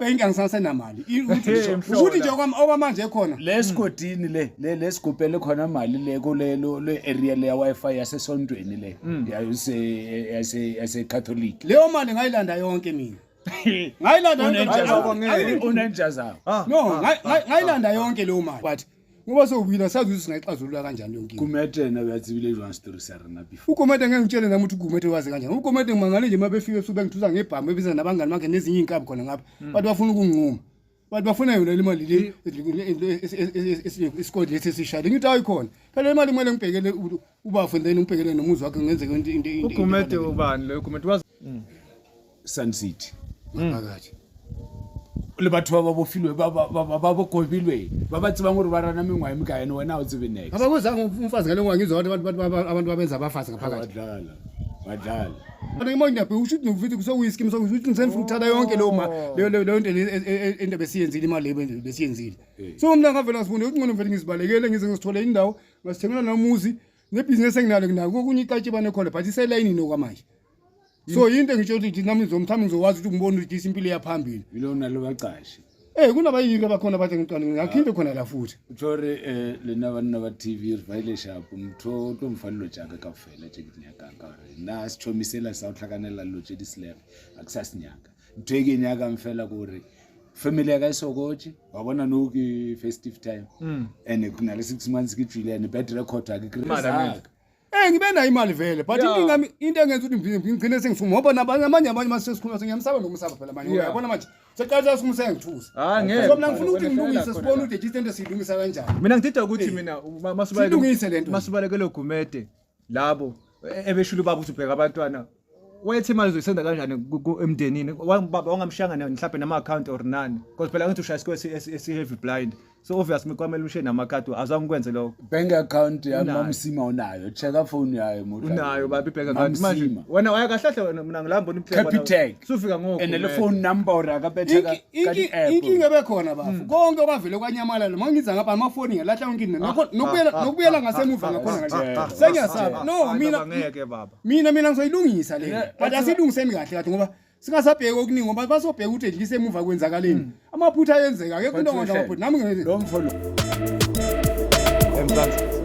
Ebhenki angisasenamali. Ukuthi nje okwamanje ekhona. Lesigodini le le lesigubhele khona mali le kulelo le area le ya Wi-Fi yasesontweni le yase yase yase Catholic. Leyo mali ngayilanda yonke mina. Ngayilanda yonke. Unenja zawo. No, ngayilanda yonke leyo mali. But ngoba sewubuyile sazi ukuthi singayixazulula kanjani leyo nkinga. Gumede na uyatsibile jwang story sa rena before. UGumede ngeke ngitshele nami ukuthi uGumede wazi kanjani. UGumede ngimangale nje uma befika ebusuku bengithusa ngebhamu bebiza nabangani bakhe nezinye iy'nkabi khona ngapha. Bathi bafuna ukunginquma. Bathi bafuna yona le mali le isikodi lesi esishayile. Ngithi hayi khona. Phela le mali kumele ngibhekele ubafo and then ngibhekele nomuzi wakhe ngenzeke into UGumede ubani lo Gumede wazi Sun City. Ngaphakathi. Le batho ba ba bofilwe ba ba ba ba kobilwe ba ba tsebang gore ba rana mengwaga e mekae ene wena o tsebe next. Abakwenzanga umfazi ngale ngoba ngizwa abantu abantu babenza abafazi ngaphakathi. Badlala. Badlala. Mina ngimona ngiyabheka usho ukuthi nokuthi kusokuyiskimu sokusho ukuthi ngisefuna ukuthatha yonke leyo ma leyo leyo nto into besiyenzile imali leyo besiyenzile. So mina ngavela ngifunda ukuthi ngcono vele ngizibalekele ngize ngizithole indawo ngasithengela nomuzi nebhizinesi enginalo nginako kokunye icatshibane khona but iselayinini okwamanje. So yinto engitsho ukuthi nami ngizomthama ngizowazi ukuthi ngibone ukuthi impilo iyaphambili. Yilo nalo baqashi. Eh kunabayiki abakhona bathi ngicane ngakho into khona la futhi. Uthore eh lena banna ba TV re faile sharp motho o tlo mfa dilo tša ka kaofela tše ke di nyakang ka gore nna setšhomi sela sa go tlhakanela dilo tše di slege ga ke sa se nyaka. Ntho e ke e nyakang fela ke gore family ya ka e sokotše wa bona no ke festive time and ke na le 6 months ke tšwile and bad record ga ke kry-e saka. Eh ngibe nayo imali vele but inkinga yami into engenza ukuthi ngigcine sengisuma ngoba nabanye amanye abanye mase sesikhuluma sengiyamsaba nokumsaba phela manje uyabona manje seqala suma sengithusa. Ah ngeke. So mina ngifuna ukuthi ngilungise sibone ukuthi at least siyilungisa kanjani. Mina ngidida ukuthi mina masubaleke lento. Masubalekele uGumede labo ebeshula ubaba ukuthi ubheka abantwana wayethi imali uzoyisenda kanjani emndenini baba wangamshanga mhlawumbe nama-account or nani because phela ngithi ushaya isikole esi-heavy blind so obvious kwamele ushiye namakhadi azange ukwenze lokho. Bank account ya Mamsima unayo, checka phone yayo muhla. Unayo baba i-bank account manje wena waya kahle kahle wena mina ngilamba bona Capitec. Sufika ngoku. And le phone number or akaphethe ka ka Inkinga ebekhona bafu. Konke okwavele kwanyamalala mangiza ngapha amafoni ngalahla yonke into. Nokubuyela nokubuyela ngasemuva ngakhona kanje. Sengiyasaba. No mina ngeke baba. Mina ngizoyilungisa le. But asilungiseni kahle kahle ngoba singasabheki okuningi ngoba basobheka ukuthi edlise emuva kwenzakaleni. Amaphutha ayenzeka akekho into ongenza amaphutha. Nami lo mfo lo. Emzansi.